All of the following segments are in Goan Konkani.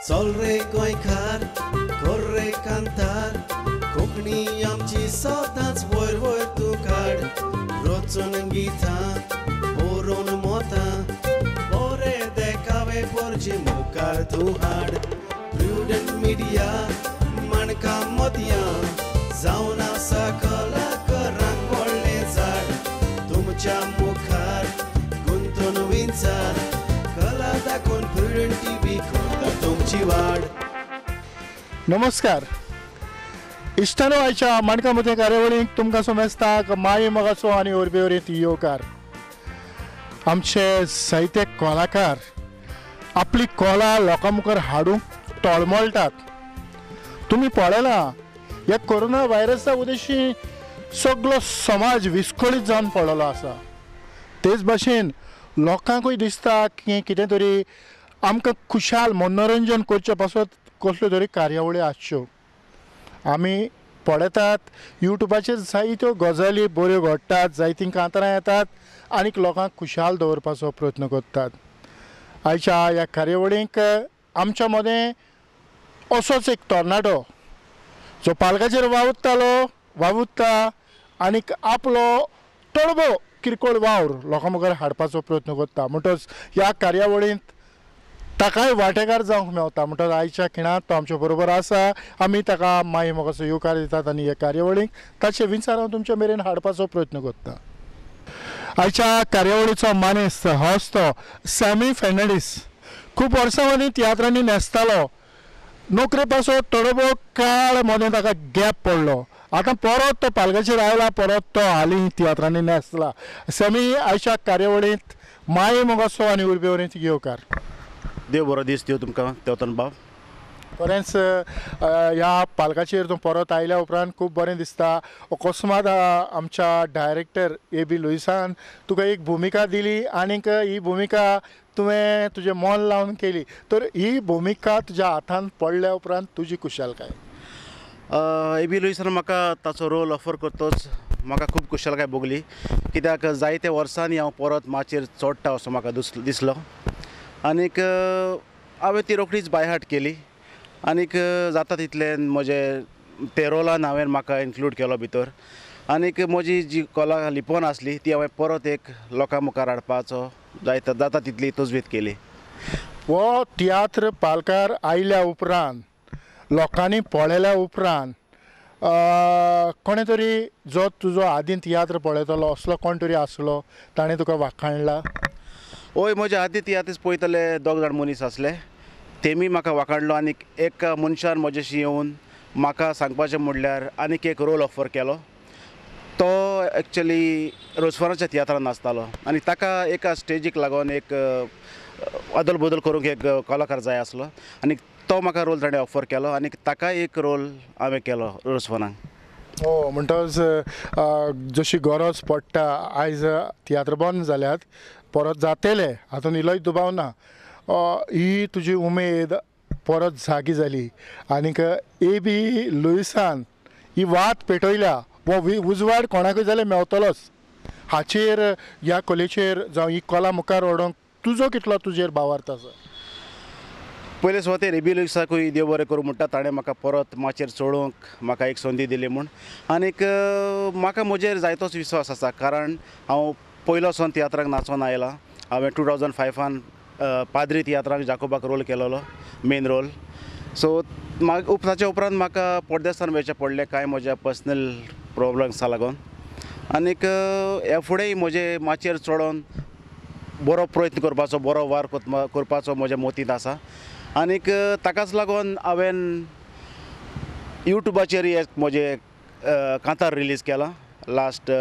चल रे गोंयकार कर रे कांतार कोंकणी आमची सदांच वयर वयर तूं काड रचून गितां बरोवन मोतां बरे देखावे पोरचे मुखार तूं हाड प्रुडंट मिडिया माणकां मोतयां जावन आसा कलाकारांक व्हडलें झाड तुमच्या मुखार गुंतून विंचार कला दाखोवन प्रुडंट टीव्ही करता तुमची वाड. नमस्कार इश्टानो, आयच्या माणकां मोतयां कार्यावळीक तुमकां समेस्ताक माये मोगाचो आनी ओरबेवरीत येवकार. आमचे साहित्य कलाकार आपली कला लोकां मुखार हाडूंक तळमळटात. तुमी पळयलां ह्या कोरोना व्हायरसा उदेशी सगलो समाज विस्कळीत जावन पडलेलो आसा. तेच भाशेन लोकांकूय दिसता की कितें तरी आमकां खुशाल मनोरंजन करचे पासत कसल्यो तरी कार्यावळी आसच्यो. आमी पळयतात यूट्यूबाचेर जायत्यो गजाली बऱ्यो घडटात, जायतीं कांतरां येतात आनीक लोकांक खुशाल दवरपाचो प्रयत्न करतात. आयच्या ह्या कार्यावळीक आमच्या मदें असोच एक तरणाटो जो पालकाचेर वावुरतालो, वावुरता आनीक आपलो तळबो किरकोळ वावर लोकां मुखार हाडपाचो प्रयत्न करता. म्हणटच ह्या कार्यावळींत ताकाय वांटेकार जावंक मेवता. म्हणटच आयच्या खिणांत तो आमच्या बरोबर आसा. आमी ताका माये मोगाचो येवकार दितात आनी ह्या कार्यावळीक ताचे विचार हांव तुमच्या मेरेन हाडपाचो प्रयत्न करता. आयच्या कार्यावळीचो मानेस्त हस्तो सॅमी फर्नांडीस खूब वर्सां मदीं तियात्रांनी न्हेसतालो. नोकरे पासत थोडो काळ मदें ताका गॅप पडलो. आतां परत तो पालकाचेर आयला, परत तो हालीं तियात्रांनी न्हेसला. सॅमी, आयच्या कार्यावळींत माये मोगाचो आनी उर्बेवरीत येवकार. देव बरो दीस दिवं तुमकां देवतन बाब. खरेंच ह्या पालकाचेर तूं परत आयल्या उपरांत खूब बरें दिसता. अकस्मात आमच्या डायरेक्टर ए बी लुईसान तुका एक भुमिका दिली आनीक ही भुमिका तुवें तुजें मन लावन केली. तर ही भुमिका तुज्या हातान पडल्या उपरांत तुजी खुशालकाय? ए बी लुईसान म्हाका ताचो रोल ऑफर करतोच म्हाका खूब खुशालकाय भोगली, कित्याक जायते वर्सांनी हांव परत माचयेर चडटा असो म्हाका दिसलो आनीक हांवें ती रोखडीच बायहार्ट केली आनीक जाता तितलें म्हजे ते रोलान हांवें म्हाका इन्क्लूड केलो भितर आनीक म्हजी जी कला लिपोवन आसली ती हांवें परत एक लोकां मुखार हाडपाचो जायता जाता तितली तजवीज केली. हो तियात्र पालकार आयल्या उपरांत लोकांनी पळयल्या उपरांत कोणे तरी जो तुजो आदीं तियात्र पळयतलो असलो कोण तरी आसलो ताणें तुका वाखाणला? हय, म्हज्या आदीं तियात्र पळयतले दोग जाण मनीस आसले, तेमी म्हाका वाखाणलो आनीक एक मनशान म्हजेशी येवन म्हाका सांगपाचें म्हणल्यार आनीक एक रोल ऑफर केलो. तो एक्चुअली रोजफराच्या तियात्रान नाचतालो आनी ताका एका स्टेजीक लागून एक अदल बदल करूंक एक कलाकार जाय आसलो आनी तो म्हाका रोल ताणें ऑफर केलो आनी ताकाय एक रोल हांवें केलो रोजफोनाक. हो, म्हणटच जशी गरज पडटा आयज तियात्र बंद जाल्यात, परत जातले हातून इल्लोय दुबाव ना. ही तुजी उमेद परत जागी जाली आनीक ए बी लुईसान ही वात पेटयल्या, हो उजवाड कोणाकूय जाल्यार मेवतलोच. हाचेर ह्या कलेचेर जावं ही कला मुखार व्हडोवंक तुजो कितलो तुजेर भावार्थ आसा? पयले सुवातेर ए बी लुईसाकूय देव बरें करूं म्हणटा, ताणें म्हाका परत माचयेर चडोवंक म्हाका एक संदी दिली म्हूण. आनीक म्हाका म्हजेर जायतोच विस्वास आसा, कारण हांव पयलो सावन तियात्राक नाचोन आयलां. हांवें 2005 पाद्री तियात्राक जाकोबाक रोल केलेलो, मेन रोल. सो ताच्या उपरांत म्हाका पडदेसान वयचें पडलें कांय म्हज्या पर्सनल प्रोब्लम्सा लागून. आनीक ह्या फुडेंय म्हजे माचयेर चडोन बरो प्रयत्न करपाचो, बरो वार करपाचो म्हज्या मतींत आसा. आनीक ताकाच लागून हांवें यूट्यूबाचेर एक म्हजें कांतार रिलीज केलां लास्ट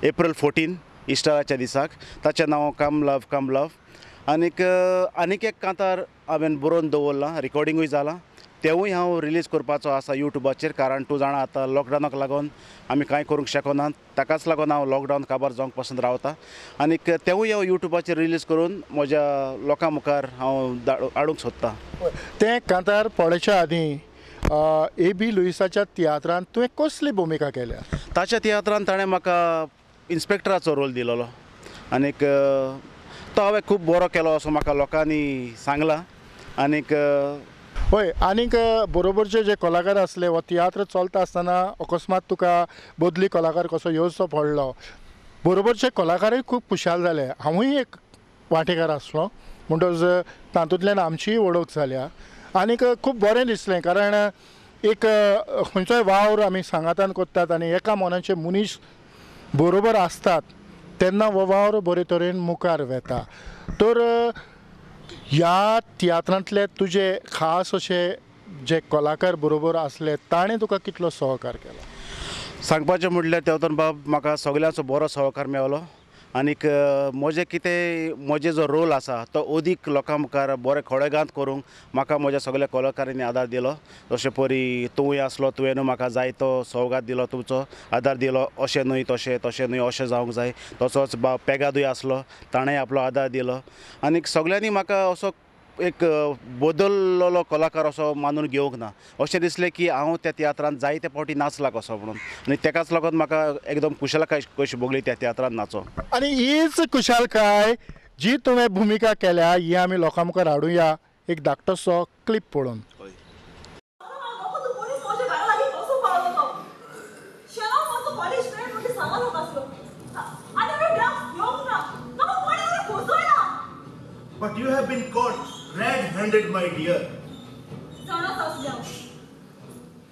एप्रिल 14 इस्टराच्या दिसाक. ताचें नांव कम लव कम लव. आनीक आनीक एक कांतार हांवें बरोवन दवरलां, रिकॉर्डिंगूय जालां, तेवूय हांव रिलीज करपाचो आसा यूट्यूबाचेर. कारण तूं जाणा आतां लॉकडावनाक लागून आमी कांय करूंक शकना, ताकाच लागून हांव लॉकडावन काबार जावंक पसून रावता. आनीक तेवूय हांव यूट्यूबाचेर रिलीज करून म्हज्या लोकां मुखार हांव हाडूंक सोदतां. तें कांतार पळोवच्या आदीं ए बी लुईसाच्या तियात्रांत तुवें कसली भुमिका केल्या? ताच्या तियात्रांत ताणें म्हाका इन्स्पेक्टराचो रोल दिलेलो आनीक तो हांवें खूब बरो केलो असो म्हाका लोकांनी सांगलां. आनीक हय आनीक बरोबरचे जे कलाकार आसले हो तियात्र चलता आसतना अकस्मात तुका बदली कलाकार कसो येवचो पडलो, बरोबरचे कलाकारय खूब खुशाल जाले. हांवूय एक वांटेकार आसलो म्हणटच तातूंतल्यान आमचीय वळख जाल्या आनीक खूब बरें दिसलें, कारण एक खंयचोय वावर आमी सांगातान करतात आनी एका मनाचे मनीस बरोबर आसतात तेन्ना हो वावर बरे तरेन मुखार वेता. तर ह्या तियात्रांतले तुजे खास अशे जे कलाकार बरोबर आसले ताणें तुका कितलो सहकार केलो? सांगपाचें म्हणल्यार तेवतन बाब म्हाका सगळ्यांचो बरो सहकार मेळ्ळो आनीक म्हजें कितें म्हजें जो रोल आसा तो अदीक लोकां मुखार बरें खळेगांत करूंक म्हाका म्हज्या सगळ्या कलाकारांनी आदार दिलो. जशें परी तूंय आसलो, तुवें म्हाका जायतो सवगात दिलो, तुमचो आदार दिलो, अशें न्हय तशें, तशें न्हय अशें जावंक जाय. तसोच बाब पेगादूय आसलो, ताणें आपलो आदार दिलो आनीक सगळ्यांनी म्हाका असो एक बदललो कलाकार असो मानून घेवंक ना. अशें दिसलें की हांव त्या तियात्रांत जायते फावटी नाचला कसो म्हणून आनी तेकाच लागून म्हाका एकदम कुशलकाय कशी भोगली त्या तियात्रांत नाचो. आनी हीच कुशालकाय जी तुवें भुमिका केल्या ही आमी लोकां मुखार हाडुया एक धाकटोसो क्लिप पळोवन. But you have been caught red-handed, my dear. जाणाच आसलें हांव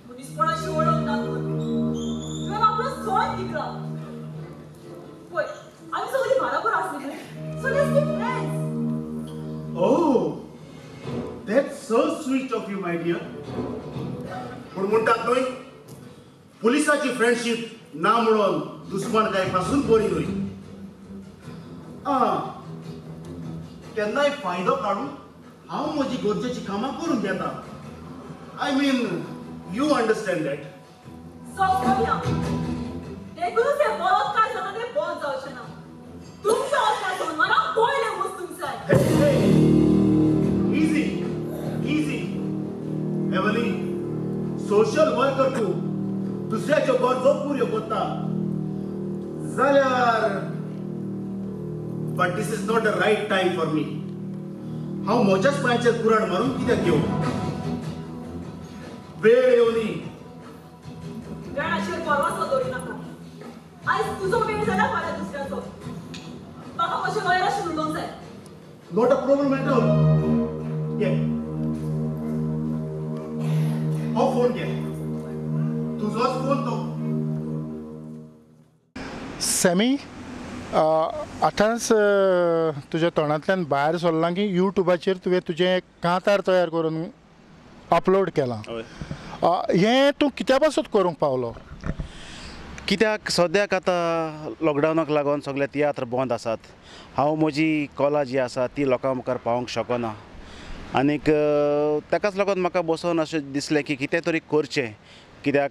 मनीसपणाची वळख ना तुवें आपलो सोड दिकला. पळय आमी सगळीं बराबर आसली न्हय, so let's be friends. Oh, that's so sweet of you, my dear. पूण म्हणटात न्हय, पुलिसाची फ्रेंडशीप ना म्हणून दुस्मानकाय पासून बरी न्हय. आं, केन्नाय फायदो काडून हांव म्हजी गरजेची कामां करून घेता. I mean you understand that. देखूनच हें बलात्कार जाता तें बंद जावचें ना. तुमच्या वचपा सोडून पयलें वस्तूंक जाय. Easy easy Evelyn, social worker तूं, दुसऱ्याच्यो गरजो पुऱ्यो करता जाल्यार. But this is not the right time for me. हांव म्हज्याच पांयाचेर कुराड मारून कित्याक घेवं? वेळ येवनी. वेळाचेर परवासो दवरी नाका. आयज तुजो वेळ जाल्यार फाल्यां दुसऱ्याचो. म्हाका म्हज्या लॉयराशी उलोवंक जाय. Not a problem at all. घे हो फोन, घे तुजोच फोन तो. सॅमी, आतांच तुज्या तोंडांतल्यान भायर सरलां की यूट्यूबाचेर तुवें तुजें कांतार तयार करून अपलोड केलां, हें तूं कित्या पासत करूंक पावलो? कित्याक सद्याक आतां लॉकडावनाक लागून सगळे तियात्र बंद आसात. हांव म्हजी कला जी आसा ती लोकां मुखार पावोवंक शकना आनीक ताकाच लागून म्हाका बसोन अशें दिसलें की कितें तरी करचें, कित्याक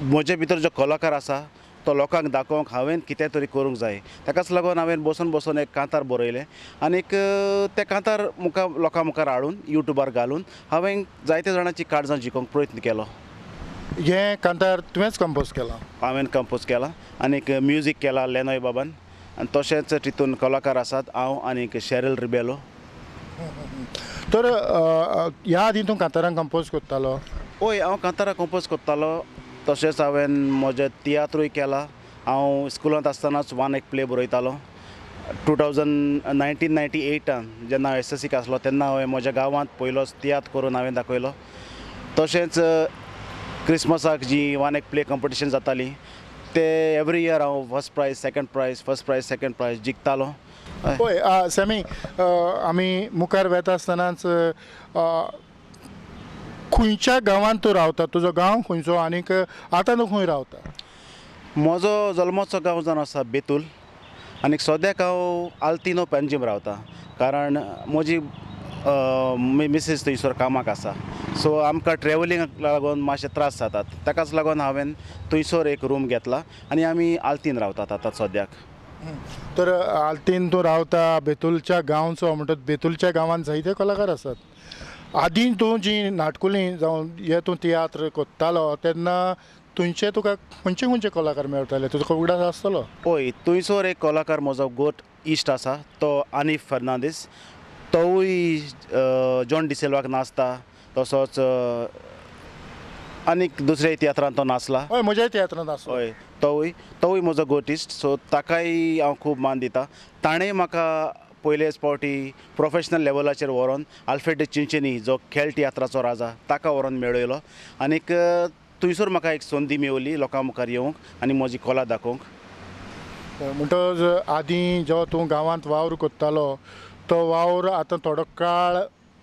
म्हजे भितर जो कलाकार आसा तो लोकांक दाखोवंक हांवें कितें तरी करूंक जाय. ताकाच लागून हांवें बसून बसून एक कांतार बरयलें आनीक तें कांतार मुखार लोकां मुखार हाडून यूट्यूबार घालून हांवें जायते जाणांची काळजां जिखोवंक प्रयत्न केलो. हें कांतार तुवेंच कंपोज केलां? हांवें कंपोज केलां आनीक म्युजीक केलां लेनोय बाबान आनी तशेंच तितून कलाकार आसात हांव आनीक शेरल रिबेलो. तर ह्या आदीं तूं कांतारां कंपोज करतालो? हय, हांव कांतारां कंपोज करतालो. तशेंच हांवें म्हजें तियात्रूय केला. हांव स्कुलांत आसतनाच वन एक प्ले बरयतालो. 1998 जेन्ना हांव एसएससीक आसलो तेन्ना हांवें म्हज्या गांवांत पयलोच तियात्र करून हांवें दाखयलो. तशेंच क्रिसमसाक जी वन एक प्ले कंपिटिशन जाताली ते एवरी इयर हांव first prize second prize first prize second prize जिखतालो. पळय सॅमी, आमी मुखार वेता आसतनाच खंयच्या गांवांत तूं रावता, तुजो गांव खंयचो आनीक आतां तूं खंय रावता? म्हजो जल्माचो गांव जावन आसा बेतूल आनी सद्याक हांव आल्तिनो पणजीम रावता, कारण म्हजी मिसेस थंयसर कामाक आसा. सो आमकां ट्रॅवलिंगाक लागून मातशे त्रास जातात, ताकाच लागून हांवें थंयसर एक रूम घेतला आनी आमी आल्तीन रावतात आतां सद्याक. तर आल्तीन तूं रावता, बेतुलच्या गांवचो म्हणटच बेतुलच्या गांवांत जायते कलाकार आसात. आदीं तूं जी नाटकुलीं जावं हे तूं तियात्र करतालो तेन्ना तुमचे तुका खंयचे खंयचे कलाकार मेळटाले, तुजो उगडास आसतलो? हय, थंयसर एक कलाकार म्हजो गोट इश्ट आसा तो आनीफ फर्नांडीस. तोवूय जॉन डिसिल्वाक नाचता, तसोच आनीक दुसऱ्या तियात्रान तो नाचला. हय, म्हज्याय तियात्रांत आसलो. हय, तोवूय म्हजो गोटिस्ट. सो ताकाय हांव खूब मान दिता. ताणें म्हाका पयलेच फावटी प्रोफेशनल लेवलाचेर व्हरोन आल्फ्रेड चिंचेनी जो खेळ तियात्राचो राजा ताका व्हरोन मेळयलो आनीक थंयसर म्हाका एक संदी मेवली लोकां मुखार येवंक आनी म्हजी कला दाखोवंक. म्हणटकच आदीं जो तूं गांवांत वावर करतालो तो वावर आतां थोडो काळ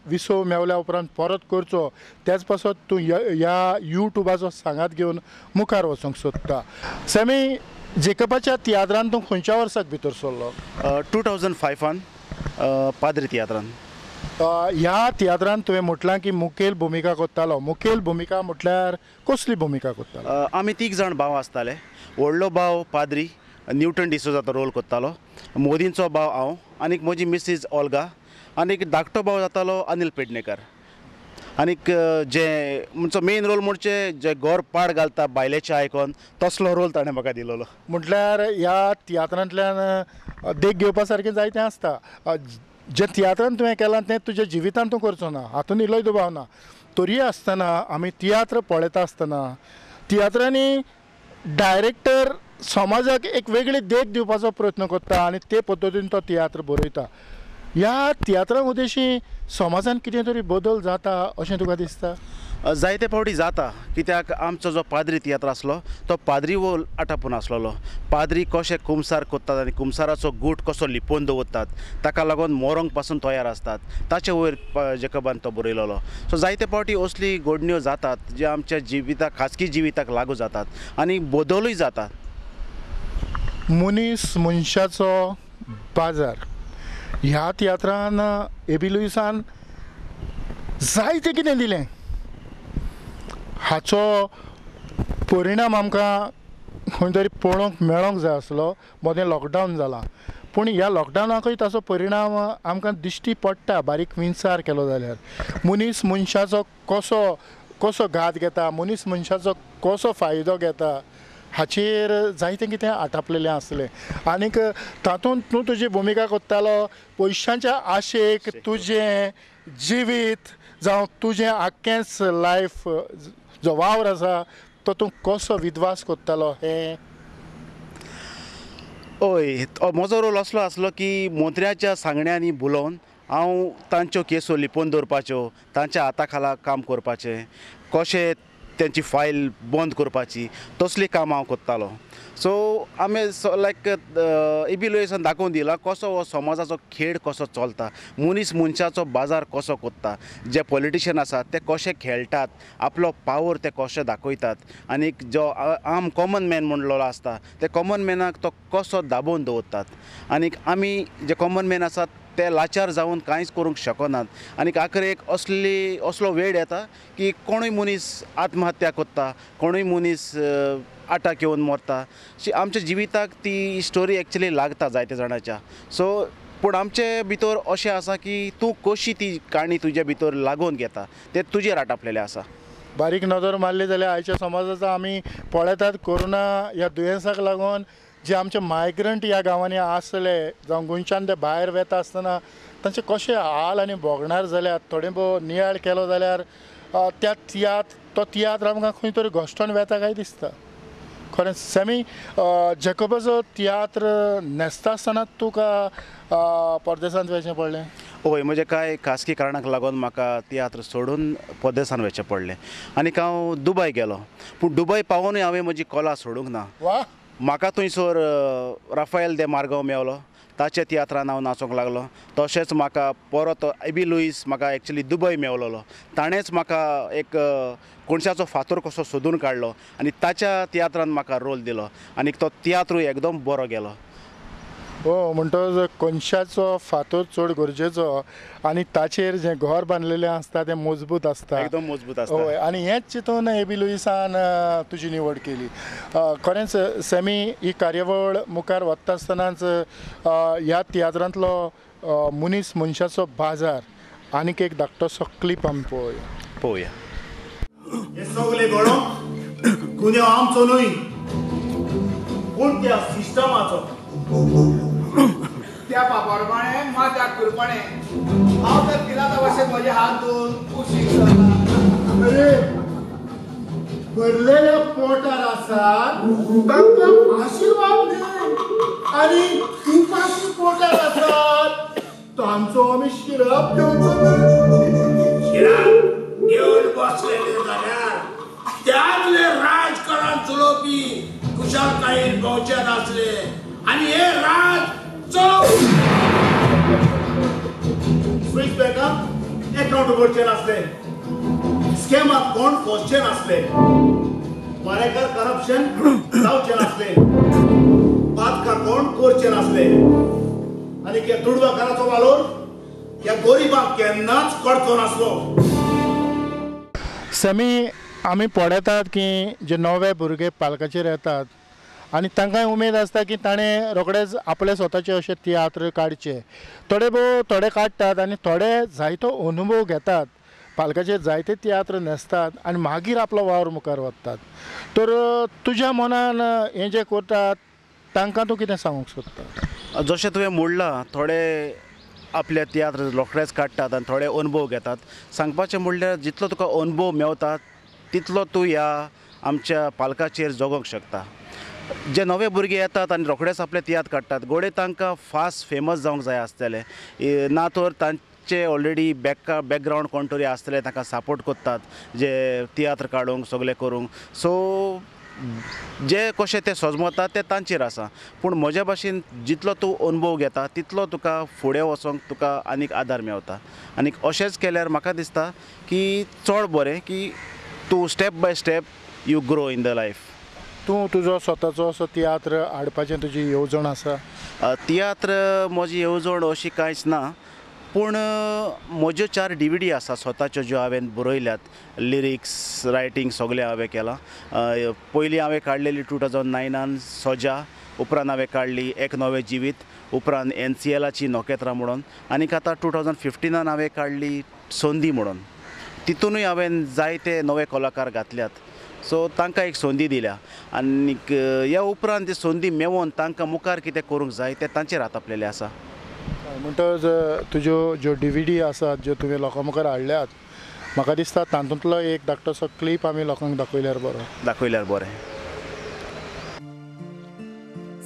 विसव मेवल्या उपरांत परत करचो, त्याच पासत तूं ह्या यूट्यूबाचो सांगात घेवन मुखार वचूंक सोदता. सॅमी, जेकबाच्या तियात्रान तूं खंयच्या वर्साक भितर सरलो? 2005 पाद्री तियात्रान. ह्या तियात्रान तुवें म्हटलां की मुखेल भुमिका करतालो. मुखेल भुमिका म्हटल्यार कसली भुमिका करतालो? आमी 3 जाण भाव आसताले. व्हडलो भाव पाद्री न्यूटन डिसोजाचो रोल करतालो, मोदींचो भाव हांव आनीक म्हजी मिसीज ओल्गा, आनीक धाकटो भाव जातालो अनिल पेडणेकर. आनीक जे म्हणचो मेन रोल म्हणजे जे गोर पाड घालता बायलेचें आयकोन तसलो रोल ताणें म्हाका दिलोलो. म्हटल्यार ह्या तियात्रांतल्यान देख घेवपा सारकें जायतें आसता. जे तियात्रान तुवें केलां तें तुज्या जिवितांत तूं करचो ना, हातूंत इल्लोय दुबाव ना. तरी आसतना आमी तियात्र पळयता आसतना तियात्रांनी डायरेक्टर समाजाक एक वेगळी देख दिवपाचो प्रयत्न करता आनी ते पद्दतीन तो तियात्र बरयता. ह्या तियात्रा उद्देशी समाजान कितें तरी बदल जाता अशें तुका दिसता? जायते फावटी जाता, कित्याक आमचो जो पाद्री तियात्र आसलो तो पाद्री वो आटापून आसलेलो. पाद्री कशे कुमसार करतात आनी कुमसाराचो गूट कसो लिपोवन दवरतात, ताका लागून मोरोंक पासून तयार आसतात, ताचे वयर जेकबान तो बरयलेलो. सो जायते फावटी असली घडण्यो जातात जे आमच्या जिविताक, खाजगी जिविताक लागू जातात आनी बदलूय जातात. मनीस मनशाचो बाजार ह्या तियात्रान एबी लुईसान जायतें कितें दिलें, हाचो परिणाम आमकां खंय तरी पळोवंक मेळोंक जाय आसलो. मदें लॉकडावन जालां, पूण ह्या लॉकडावनाकूय ताचो परिणाम आमकां दिश्टी पडटा. बारीक विचार केलो जाल्यार मनीस मनशाचो कसो कसो घात घेता, मनीस मनशाचो कसो फायदो घेता हाचेर जायतें कितें आटापलेलें आसलें. आनीक तातूंत तूं तुजी भुमिका करतालो, पयशांच्या आशेक तुजें जिवीत जावं तुजें आख्खेंच लायफ जो वावर आसा तो तूं कसो विध्वास करतालो हें. हय, म्हजो रोल असलो आसलो की मंत्र्याच्या सांगण्यांनी बुलोवन हांव तांच्यो केसो लिपोवन दवरपाच्यो, तांच्या हाता खाला काम करपाचें, कशें तेंची फायल बंद करपाची, तसलीं कामां हांव करतालो. सो आमी लायक एबी लुईसान दाखोवन दिला कसो हो समाजाचो खेळ कसो चलता, मनीस मनशाचो बाजार कसो करता, जे पॉलिटिशियन आसात ते कशे खेळटात, आपलो पावर ते कशे दाखयतात आनी जो आम कॉमन मॅन म्हणलेलो आसता ते कॉमन मॅनाक तो कसो दाबोवन दवरतात आनी आमी जे कॉमन मॅन आसात ते लाचार जावन कांयच करूंक शकनात. आनी आखरेक असली असलो वेळ येता की कोणूय मनीस आत्महत्या करता, कोणूय मनीस आटाक येवन मरता. आमच्या जिविताक ती स्टोरी एक्चुली लागता जायते जाणाच्या. सो पूण आमचे भितर अशें आसा की तूं कशी ती काणी तुजे भितर लागून घेता तें तुजेर आटापलेलें आसा. बारीक नदर मारली जाल्यार आयच्या समाजाचो आमी पळयतात कोरोना ह्या दुयेंसाक लागून जे आमचे मायग्रंट ह्या गांवांनी आसले जावं गोंयच्यान ते भायर वेता आसतना तांचे कशे हाल आनी भोगणार जाल्यार थोडे भोव नियाळ केलो जाल्यार त्या तियात्र तो तियात्र आमकां खंय तरी घश्टोन वेता काय दिसता. खरें सॅमी, जेकबाचो तियात्र न्हेसता आसतना तुका परदेसांत वचचें पडलें? हय, म्हजे कांय खासगी कारणाक लागून म्हाका तियात्र सोडून परदेसांत वचचें पडलें आनी हांव दुबय गेलो. पूण दुबय पावोनूय हांवें म्हजी कला सोडूंक ना. वा, म्हाका थंयसर राफायल दे मार्गांव मेवलो, ताच्या तियात्रान हांव नाचूंक लागलो. तशेंच म्हाका परत एबी लुईस म्हाका एक्चुली दुबय मेवलेलो, ताणेंच म्हाका एक कोणशाचो फातोर कसो सोदून काडलो आनी ताच्या तियात्रान म्हाका रोल दिलो आनी तो तियात्रूय एकदम बरो गेलो. हो, म्हणटकच कोनशाचो फातोर चड गरजेचो आनी ताचेर जें घर बांदलेलें आसता तें मजबूत आसता, एकदम मजबूत आसता. हय, आनी हेंच चिंतून एबी लुईसान तुजी निवड केली. खरेंच सॅमी, ही कार्यावळ मुखार वता आसतनाच ह्या तियात्रांतलो मनीस मनशाचो बाजार आनीक एक धाकटोसो क्लिप आमी पळोवया. पळोवया. हे सगळे घडो गुन्यांव आमचो न्हय पूण त्या सिस्टमाचो. त्या पापारमाणे मात्याक कुरपाणे हांव तर पिलाता भाशेन म्हजे हात धुवन कुशीक सरला. अरे भरलेल्या पोटार आसात तांकां आशिर्वाद दी आनी उपाशी पोटार आसात तांचो आमी शिराप घेवचो न्हय. शिराप घेवन बसलेले जाल्यार त्यातले राजकारण चलोवपी कुशालकायेन भोंवचे नासले आनी हे राज चलोव स्विस बँकाक एकाउंट उगडचे नासले, स्कॅमाक कोण फसचे नासले, मारेकार करप्शन जावचें नासलें, पातकां कोण करचें नासले आनी ह्या दुडवाकाराचो वालोर ह्या गोरिबाक केन्नाच कळचो नासलो. समी आमी पळयतात की जे नवे भुरगे पालकाचेर येतात आनी तांकांय उमेद आसता की ताणें रोखडेच आपले स्वताचे अशे तियात्र काडचे. थोडे भोव थोडे काडटात आनी थोडे जायतो अनुभव घेतात, पालकाचेर जायते तियात्र न्हेसतात आनी मागीर आपलो वावर मुखार वतात. तर तुज्या मनान हें जें करतात तांकां तूं कितें सांगूंक सोदता? जशें तुवें म्हणलां थोडे आपले तियात्र रोखडेच काडटात आनी थोडे अनुभव घेतात. सांगपाचें म्हणल्यार जितलो तुका अनुभव मेवता तितलो तूं ह्या आमच्या पालकाचेर जगोंक शकता. जे नवे भुरगे येतात आनी रोखडेच आपले तियात्र काडटात गोडे तांकां फास्ट फेमस जावंक जाय आसतलें, ना तर तांचे ऑलरेडी बॅकग्रावंड कोण तरी आसतले तांकां सपोर्ट करतात जे तियात्र काडूंक सगळें करूंक. सो जे कशें ते सजमतात ते तांचेर आसा, पूण म्हज्या भाशेन जितलो तूं अनुभव घेता तितलो तुका फुडें वचोंक तुका आनीक आदार मेवता. आनीक अशेंच केल्यार म्हाका दिसता की चड बरें की तूं step by step you grow in the life. तूं तुजो स्वताचो असो तियात्र हाडपाचें तुजी येवजण आसा? तियात्र म्हजी येवजण अशी कांयच ना, पूण म्हज्यो 4 DVD आसा स्वताच्यो ज्यो हांवें बरयल्यात, लिरिक्स रायटींग सगळें हांवें केलां. पयलीं हांवें काडलेली 2009 सोजा, उपरांत हांवें काडली एक नवें जिवीत, उपरांत NCLाची नखेत्रां म्हणून, आनीक आतां 2015 हांवें काडली संदी म्हणून. तितूनय हांवें जायते नवे कलाकार घातल्यात, सो तांकां एक संदी दिल्या आनीक ह्या उपरांत ती संदी मेवोन तांकां मुखार कितें करूंक जाय तें तांचेर हात आपलेलें आसा. म्हणटच तुज्यो ज्यो DVD आसात ज्यो तुवें लोकां मुखार हाडल्यात म्हाका दिसता तातूंतलो एक धाकटोसो क्लिप आमी लोकांक दाखयल्यार बरो. दाखयल्यार बरें.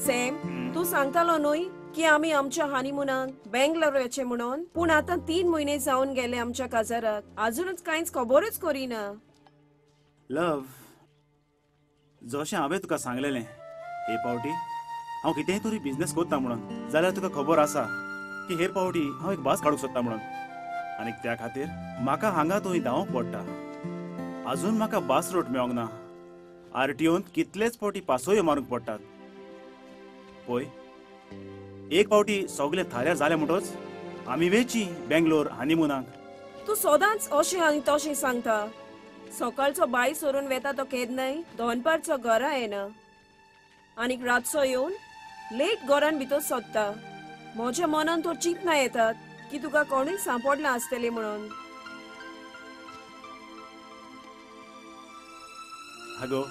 सॅम तूं सांगतालो न्हय की आमी आमच्या हनीमुनाक बेंगलोर वचचें म्हणून, पूण आतां 3 म्हयने जावन गेले आमच्या काजाराक, आजूनच कांयच खबरूच करिना. लव, जशें हांवें तुका सांगलेलें हे पावटी हांव कितेंय तरी बिजनेस करता म्हणून, जाल्यार तुका खबर आसा की हे पावटी हांव एक बस काडूंक सोदता म्हणून, आनी त्या खातीर म्हाका हांगा थंय धांवंक पडटा. आजून म्हाका बस रूट मेळोंक ना, RTOन कितलेच पावटी पासोयो मारूंक पडटात. पळय एक पावटी सगळे थाऱ्यार जाले म्हणटच आमी वेची बेंगलोर हनीमुनाक. तूं सदांच अशें आनी तशें सांगता. सकाळचो बाय सोरून वेता तो केन्नाय दनपारचो घरा येना आनीक रातचो येवन लेट घरान भितर सोदता. म्हज्या मनान तो चिंतना येतात की तुका कोणूय सांपडला आसतलें म्हणून. आगो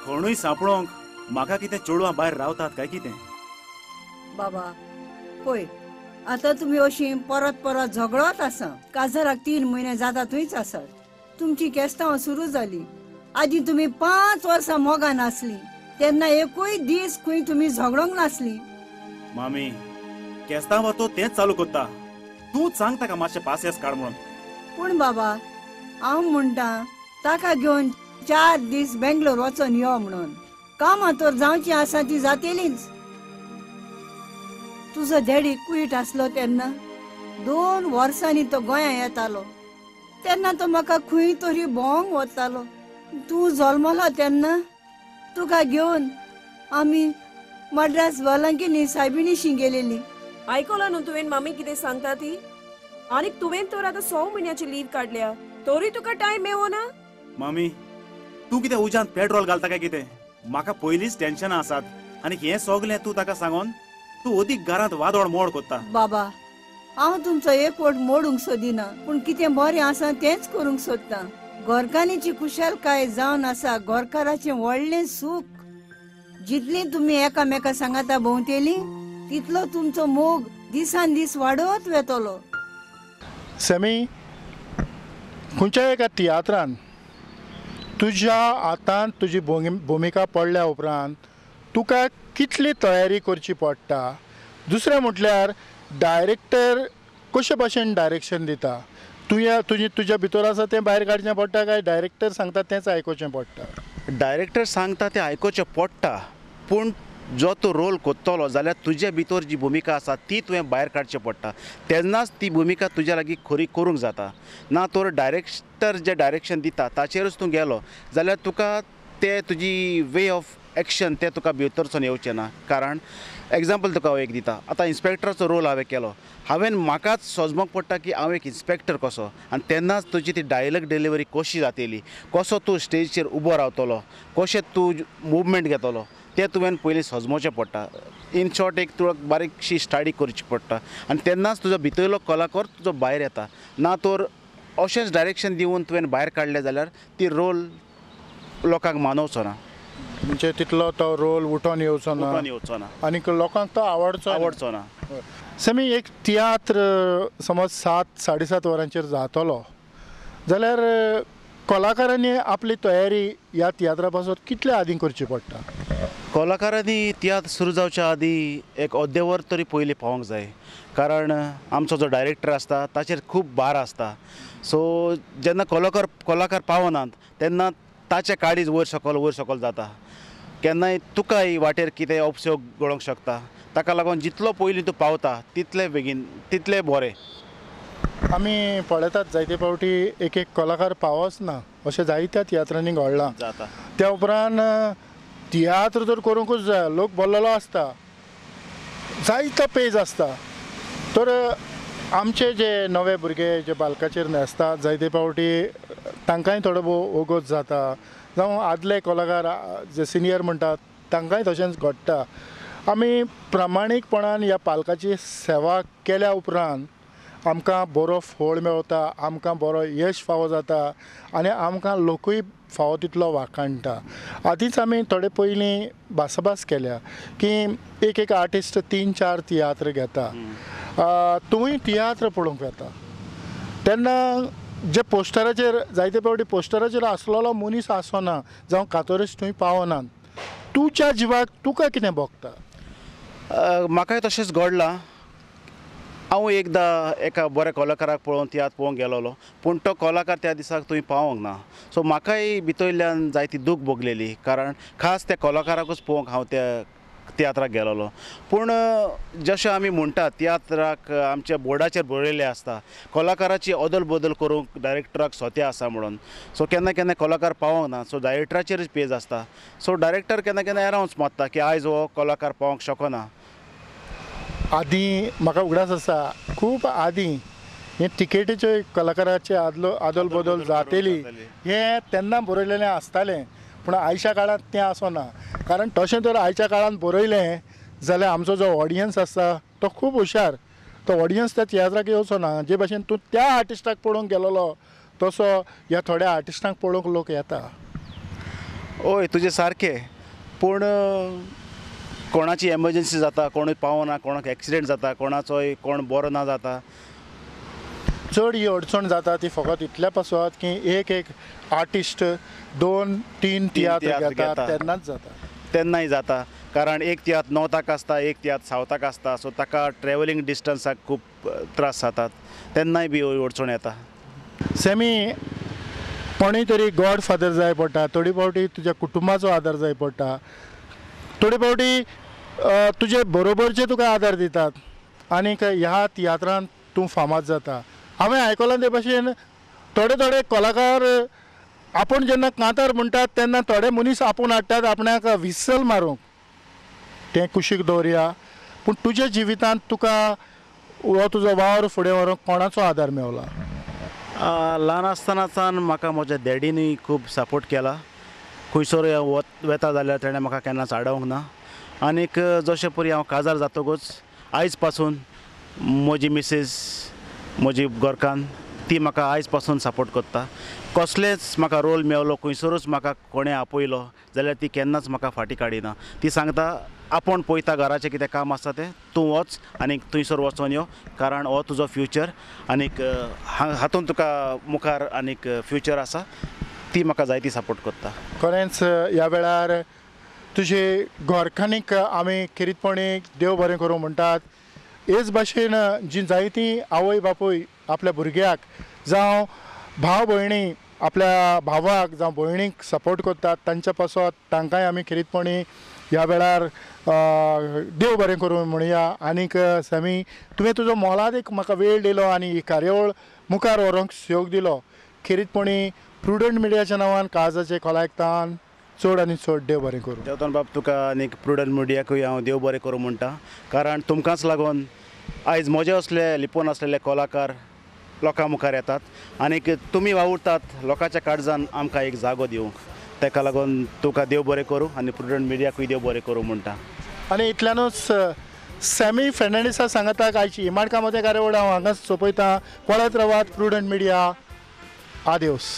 कोणूय सांपडोंक म्हाका कितें चेडवां भायर रावतात काय कितें? बाबा पळय आतां तुमी अशीं परत परत झगडत आसा. काजाराक 3 म्हयने जाता थंयच आसात. तुमची केस्तांवां सुरू जाली. आदी तुमी 5 वर्सां मोगान आसली तेन्ना एकूय दीस खंय तुमी झगडोंक नासली. मामी केस्तांवां तो तेंच चालू करता, तूंच सांग ताका मातशें पासियेंस काड म्हणून. पूण बाबा हांव म्हणटा ताका घेवन 4 दीस बेंगलोर वचोन यो म्हणून. कामां तर जावचीं आसा ती जातेलीच. तुजो डॅडी कुयट आसलो तेन्ना 2 वर्सांनी तो गोंया येतालो तेन्ना तो म्हाका खंय तरी भोंवंक वतालो. तूं जल्मलो तेन्ना तुका घेवन आमी मद्रास वलंकिनी सायबिणीशी गेलेली. आयकलो न्हू तुवें मामी कितें सांगता ती? आनीक तुवें तर आतां 6 म्हयन्याची लीव काडल्या तरी तुका टायम मेवना. मामी तूं कितें उज्यांत पेट्रोल घालता काय कितें? म्हाका पयलींच टेन्शनां आसात आनी हें सगळें तूं ताका सांगोन तूं अदीक घरांत वादळ मोड करता. बाबा हांव तुमचो एकवट मोडूंक सोदिना, पूण कितें बरें आसा तेंच करूंक सोदता. घरकान्नीची खुशालकाय जावन आसा घरकाराचें व्हडलें सूख. जितली तुमी एकामेका सांगाता भोंवतेली तितलो तुमचो मोग दिसान दीस वाडत वेतलो. सॅमी, खंयच्याय एका तियात्रान तुज्या हातांत तुजी भुमिका पडल्या उपरांत तुका कितली तयारी करची पडटा? दुसरें म्हटल्यार डायरेक्टर कशे भाशेन डायरेक्शन दिता? तुवें तुजी तुज्या भितर आसा तें भायर काडचें पडटा काय डायरेक्टर सांगता तेंच आयकुचें पडटा? डायरेक्टर सांगता तें आयकुचें पडटा, पूण जो तूं रोल कोत्तलो जाल्यार तुजे भितर जी भुमिका आसा ती तुवें भायर काडची पडटा, तेन्नाच ती भुमिका तुज्या लागीं खरी करूंक जाता. ना तर डायरेक्टर जें डायरेक्शन दिता ताचेरूच तूं गेलो जाल्यार तुका ते तुजी वे ऑफ एक्शन तें तुका भितरसून येवचें ना. कारण एग्जाम्पल तुका हांव एक दिता, आतां इन्स्पेक्टराचो रोल हांवें केलो, हांवें म्हाकाच सोजमोक पडटा की हांव एक इन्स्पेक्टर कसो, आनी तेन्नाच तुजी ती डायलॉग डिलिवरी कशी जातली, कसो तूं स्टेजीचेर उबो रावतलो, कशें तूं मुवमेंट घेतलो तें तुवें पयलीं सजमोवचें पडटा. इन शॉर्ट एक तुका बारीकशी स्टडी करची पडटा आनी तेन्नाच तुजो भितरलो कलाकार तुजो भायर येता. ना तर अशेंच डायरेक्शन दिवन तुवें भायर काडलें जाल्यार ती रोल लोकांक मानवचो ना, म्हणजे तितलो तो रोल उठोन येवचो ना, उठोन येवचो ना आनी लोकांक तो आवडचो आवडचो ना. सॅमी, एक तियात्र समज 7 साडे 7 वरांचेर जातलो जाल्यार कलाकारांनी आपली तयारी ह्या तियात्रा पासत कितले आदीं करची पडटा? कलाकारांनी तियात्र सुरू जावच्या आदीं एक अर्दें वर तरी पयलीं पावोंक जाय, कारण आमचो जो डायरेक्टर आसता ताचेर खूब भार आसता. सो जेन्ना कलाकार पावनात तेन्ना ताचें काळीज वयर सकल जाता, केन्नाय तुकाय वाटेर कितें अपसोग घडोवंक शकता. ताका लागून जितलो पयलीं तूं पावता तितले बेगीन तितले बरें. आमी पळयतात जायते फावटी एक एक कलाकार पावच ना, अशें जायत्या तियात्रांनी घडलां जाता. त्या उपरांत तियात्र तर करूंकूच जाय, लोक बोल्लेलो आसता, जायतो पेज आसता. तर आमचे जे नवे भुरगे जे बालकाचेर न्हेसतात जायते फावटी तांकांय थोडो भोव वगत जाता, जावं आदले कलाकार जे सिनियर म्हणटात तांकांय तशेंच घडटा. आमी प्रामाणीकपणान ह्या पालकाची सेवा केल्या उपरांत आमकां बरो फळ मेळटा, आमकां बरो यश फावो जाता आनी आमकां लोकूय फावो तितलो वाखाणटा. आदींच आमी थोडे पयलीं भासाभास केल्या की एक एक आर्टिस्ट 3-4 तियात्र घेता. तुवूय तियात्र पळोवंक वता तेन्ना जे पोस्टराचेर जायते फावटी पोस्टराचेर आसलेलो मनीस आसना जावं कातोरीस थंय पावना, तुज्या जिवाक तुका कितें भोगता? म्हाकाय तशेंच घडलां. हांव एकदां एका बऱ्या कलाकाराक पळोवन तियात्र पळोवंक गेलोलो, पूण तो कलाकार त्या दिसाक थंय पावोंक ना. सो म्हाकाय भितरल्यान जायती दूख भोगलेली, कारण खास त्या कलाकाराकूच पळोवंक हांव त्या तियात्राक गेलोलो. पूण जशें आमी म्हणटात तियात्राक आमच्या बोर्डाचेर बरयल्लें आसता कलाकाराची अदल बदल करूंक डायरेक्टराक सोते आसा म्हणून. सो केन्ना केन्ना कलाकार पावोंक ना, सो डायरेक्टराचेरच पेज आसता. सो डायरेक्टर केन्ना केन्ना एनावन्स मारता की आयज हो कलाकार पावोंक शकना. आदीं म्हाका उगडास आसा खूब आदीं हे टिकेटीचे कलाकाराचे आदल बदल जातली हें तेन्ना बरयलेलें आसतालें, पूण आयच्या काळांत तें आसना. कारण तशें जर आयच्या काळांत बरयलें जाल्यार आमचो जो ऑडियन्स आसा तो खूब हुशार, तो ऑडियन्स त्या तियात्राक येवचो ना. जे भाशेन तूं त्या आर्टिस्टाक पळोवंक गेलोलो तसो ह्या थोड्या आर्टिस्टांक पळोवंक लोक येता. हय, तुजें सारकें, पूण कोणाची एमर्जन्सी जाता, कोणूय पावना, कोणाक एक्सिडेंट जाता, कोणाचोय कोण बरो ना जाता. चड ही अडचण जाता ती फकत इतल्या पासत की एक एक आर्टिस्ट 2-3 तियात्र घेता तेन्नाच जाता, तेन्नाय जाता. कारण एक तियात्र 9ताक आसता, एक तियात्र 7ताक आसता, सो ताका ट्रॅवलिंग डिस्टन्साक खूब त्रास जातात, तेन्नाय बी अडचण येता. सॅमी, कोणूय तरी गॉड फादर जाय पडटा, थोडी फावटी तुज्या कुटुंबाचो आदार जाय पडटा, थोडे फावटी तुजे बरोबरचे तुका आदार दितात आनीक ह्या तियात्रांत तूं फामाद जाता. हांवें आयकलां ते भाशेन थोडे थोडे कलाकार आपूण जेन्ना कांतार म्हणटात तेन्ना थोडे मनीस आपूण हाडटात आपणाक विसल मारूंक, तें कुशीक दवरया. पूण तुज्या जिवितांत तुका हो तुजो वावर फुडें व्हरूंक कोणाचो आदार मेवला? ल्हान आसतनाच्यान म्हाका म्हज्या डॅडीनूय खूब सपोर्ट केला. खंयसरूय हांव वता जाल्यार तेणें म्हाका केन्नाच आडोवंक ना. आनीक जशें परी हांव काजार जातकूच आयज पासून म्हजी मिसेस, म्हजी घरकान्न, ती म्हाका आयज पासून सपोर्ट करता. कसलेच म्हाका रोल मेवलो, खंयसरूच म्हाका कोणें आपयलो जाल्यार ती केन्नाच म्हाका फाटीं काडिना. ती सांगता आपूण पळयता घराचें कितें काम आसा तें तूं वच आनीक थंयसर वचोन यो, कारण हो तुजो फ्युचर आनीक हातूंत तुका मुखार आनीक फ्युचर आसा. ती म्हाका जायती सपोर्ट करता. खरेंच ह्या वेळार तुजे घरकान्नीक आमी खेरीतपणी देव बरें करूं म्हणटात. हेच भाशेन जी जायतीं आवय बापूय आपल्या भुरग्याक जावं भाव भयणी आपल्या भावाक जावं भयणीक सपोर्ट करतात तांच्या पासत तांकांय आमी खेरीतपणी ह्या वेळार देव बरें करूं म्हणया. आनीक सॅमी तुवें तुजो मोलादीक म्हाका वेळ दिलो आनी ही कार्यावळ मुखार व्हरूंक सहयोग दिलो. खेरीतपणी प्रुडंट मिडियाच्या नांवान काळजाचे खोलायकतान चड आनी चड देव बरें करूं. देवतन बाब तुका आनीक प्रुडंट मिडियाकूय हांव देव बरें करूं म्हणटा, कारण तुमकांच लागून आयज म्हजे असले लिपोवन आसलेले कलाकार लोकां मुखार येतात आनीक तुमी वावुरतात लोकांच्या काळजान आमकां एक जागो दिवंक. ताका लागून तुका देव बरें करूं आनी प्रुडंट मिडियाकूय देव बरें करूं म्हणटा. आनी इतल्यानूच सॅमी फेर्नांडीसा सांगाताक आयची माणकां मदें कार्यावळ हांव हांगाच सोंपयतां. पळयत रावात प्रुडंट मिडिया. आदेवस.